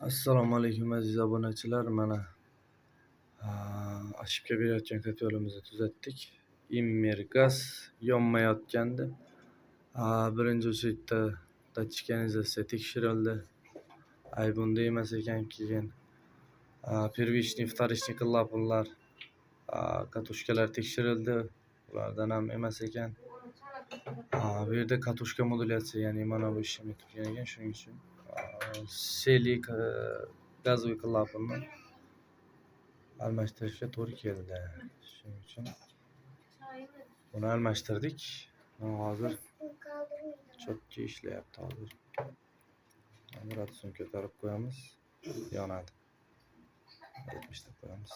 Assalomu alaykum, aziz obunachilar. Mana ошибка berayotgan kotelimizni tuzatdik. Immer gaz yonmayotgandi. Birinchi очередь da датчик ионизация tekshirildi. Ayb unda emas ekan, keyin первичный, вторичный klapanlar, катушка lar tekshirildi. Ulardan ham emas ekan. Bu yerda катушка modulyatsiya, ya'ni mana bu ishlamay turgan ekan, shuning uchun сели газовый klapanni almashtirishga to'g'ri keldi. Shuning uchun buni almashtirdik. Mana hozir четкий ishlayapti hozir. Gradusini ko'tarib qo'yamiz, yonadi. 70 deb qo'yamiz.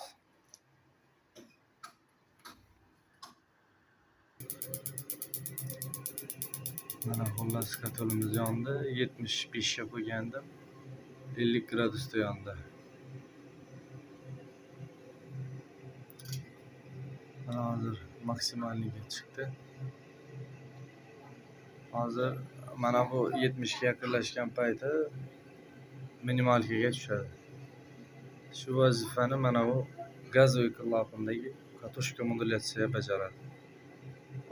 Mana xullas kotelimiz yondi. 75 ga qo'ygandim. 50 gradusda yondi. Mana hozir maksimalniga chiqdi. Hozir mana bu 70 ga yaqinlashgan payti minimalkaga tushadi. Shu vazifani mana bu газовый klapandagi катушка modulyatsiya bajaradi.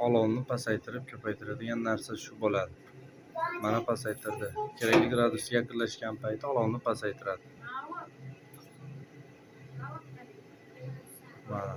Olovni pasaytirib ko'paytiradigan narsa shu bo'ladi. Mana pasaytirdi. Kerakli gradusga yaqinlashgan payti olovni pasaytiradi. Mana.